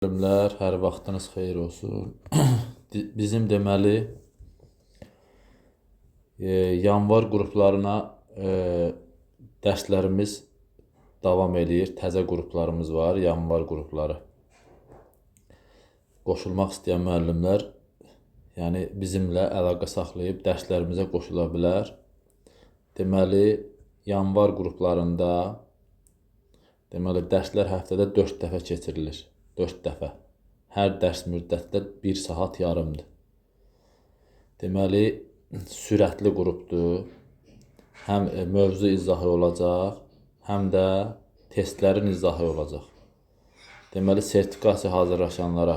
Müəllimlər, hər vaxtınız xeyir olsun. Bizim deməli yanvar qruplarına dərslərimiz davam eləyir. Təzə qruplarımız var, yanvar qrupları. Qoşulmaq istəyən müəllimlər, yəni bizimlə əlaqə saxlayıb dərslərimizə qoşula bilər. Deməli, yanvar qruplarında deməli dərslər həftədə 4 dəfə keçirilir. 4 dəfə. Hər dərs müddəti də 1 saat yarımdır. Deməli, sürətli qrupdur. Həm mövzu izahı olacaq, həm də testlərin izahı olacaq. Deməli, sertifikasiya hazırlaşanlara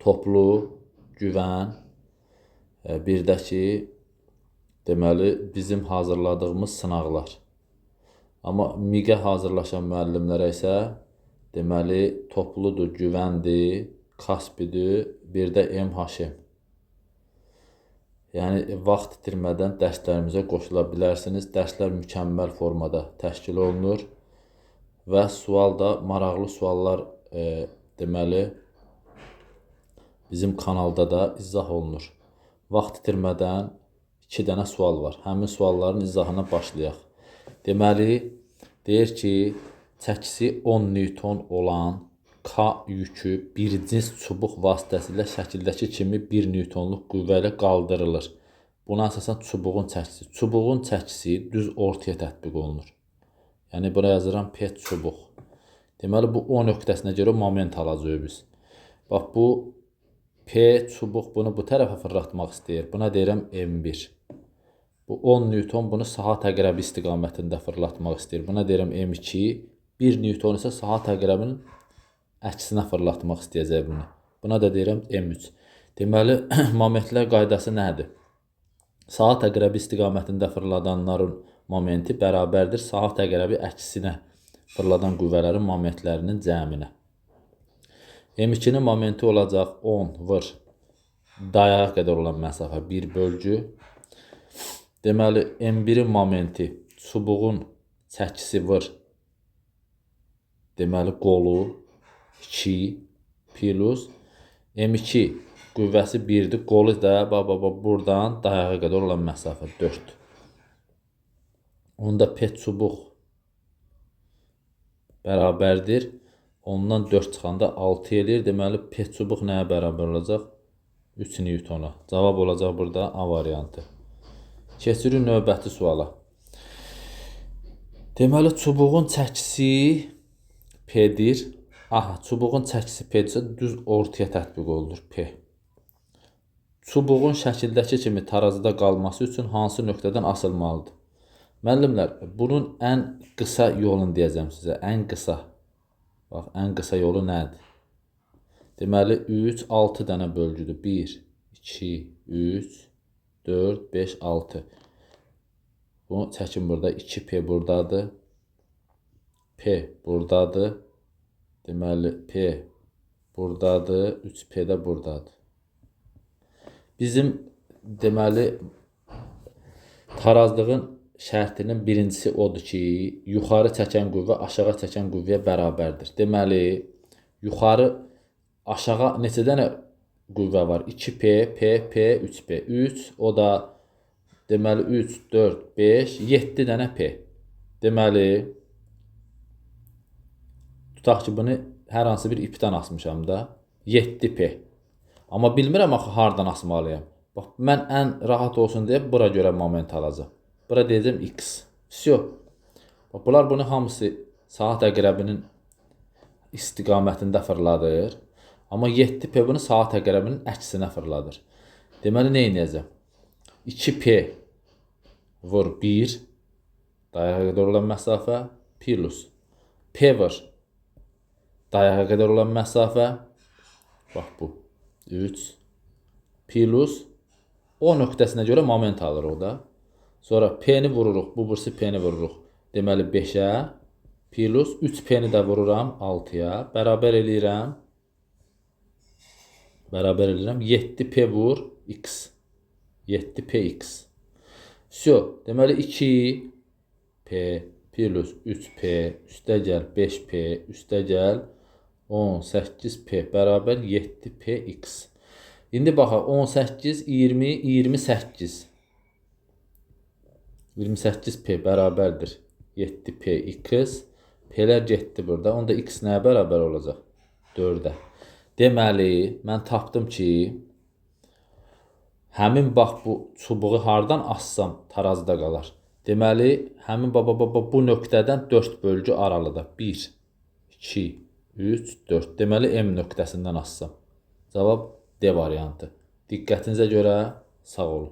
toplu, güvən, bir də ki, deməli, bizim hazırladığımız sınaqlar. Amma MİQ-ə hazırlaşan müəllimlərə isə deməli, topludur, güvəndir, Kaspidir, bir də MHM. Yəni, vaxt itirmədən dərslərimizə qoşula bilərsiniz. Dərslər mükəmməl formada təşkil olunur və sual da, maraqlı suallar deməli, bizim kanalda da izah olunur. Vaxt itirmədən 2 dənə sual var. Həmin sualların izahına başlayaq. Deməli, deyir ki, çəkisi 10 Newton olan K yükü bir cins çubuq vasitəsilə şəkildəki kimi 1 Newtonluq qüvvə ilə qaldırılır. Buna əsasən çubuğun çəkisi. Çubuğun çəkisi düz ortaya tətbiq olunur. Yəni, bura yazıram P çubuq. Deməli, bu O nöqtəsinə görə moment alacağıq biz. Bax, bu P çubuq bunu bu tərəfə fırlatmaq istəyir. Buna deyirəm M1. Bu 10 Newton bunu saat əqrəbi istiqamətində fırlatmaq istəyir. Buna deyirəm M2. 1 Newton isə saat əqrəbinin əksinə fırlatmaq istəyəcək bunu. Buna da deyirəm M3. Deməli, momentlər qaydası nədir? Saat əqrəbi istiqamətində fırladanların momenti bərabərdir saat əqrəbi əksinə fırladan qüvvələrin momentlərinin cəminə. M2-nin momenti olacaq 10 vır dayağa qədər olan məsafə 1 bölgü. Deməli, M1-in momenti çubuğun çəkisi vır, deməli, qolu 2 plus M2 qüvvəsi 1-dir. Qolu da bax, bax, bax, buradan dayağa qədər olan məsafə 4. Onda P çubuq bərabərdir. Ondan 4 çıxanda 6 eləyir. Deməli, P çubuq nəyə bərabər olacaq? 3 Newtona. Cavab olacaq burada A variantı. Keçirik növbəti suala. Deməli, çubuğun çəkisi P-dir. Aha, çubuğun çəkisi P-dirsə düz ortaya tətbiq olunur P. Çubuğun şəkildəki kimi tarazıda qalması üçün hansı nöqtədən asılmalıdır? Müəllimlər, bunun ən qısa yolunu deyəcəm sizə. Ən qısa. Bax, ən qısa yolu nədir? Deməli, 3, 6 dənə bölgüdür. 1, 2, 3, 4, 5, 6. Bunu çəkin burada. 2P buradadır. P buradadır. Deməli, P buradadır. 3P də buradadır. Bizim, deməli, tarazlığın şərtinin birincisi odur ki, yuxarı çəkən qüvvə aşağı çəkən qüvvəyə bərabərdir. Deməli, yuxarı aşağı neçə dənə qüvvə var? 2P, P, P, 3P. 3, o da deməli 3, 4, 5, 7 dənə P. Deməli, tutaq ki, bunu hər hansı bir ipdən asmışam da. 7P. Amma bilmirəm axı hardan asmalıyam. Bax, mən ən rahat olsun deyə bura görə moment alacağam. Bura deyəcəm X. Vsyo. Bax, bunlar bunu hamısı saat əqrəbinin istiqamətində fırladır. Amma 7P bunu saat əqrəbinin əksinə fırladır. Deməli, nə edəcəm? 2P vur 1 dayağa qədər olan məsafə plus P vur dayağa qədər olan məsafə, bax bu 3 plus O nöqtəsinə görə moment alırıq da. Sonra P-ni vururuq, bu burası P-ni vururuq. Deməli 5-ə plus 3P-ni də vururam 6-ya. Bərabər eləyirəm. Bərabər eləyirəm. 7P vur X. 7PX. Vsyo. Deməli 2P plus 3P üstə gəl 5P üstə gəl. 18P bərabər 7PX. İndi baxaq 18, 20, 28. 28P bərabərdir 7PX. P-lər getdi burada. Onda X nəyə bərabər olacaq? 4-ə. Deməli, mən tapdım ki, həmin bax bu çubuğu hardan assam tarazda qalar. Deməli, həmin baba bu nöqtədən 4 bölgü aralıda. 1, 2, 3, 4. Deməli, M nöqtəsindən assam. Cavab D variantı. Diqqətinizə görə sağ olun.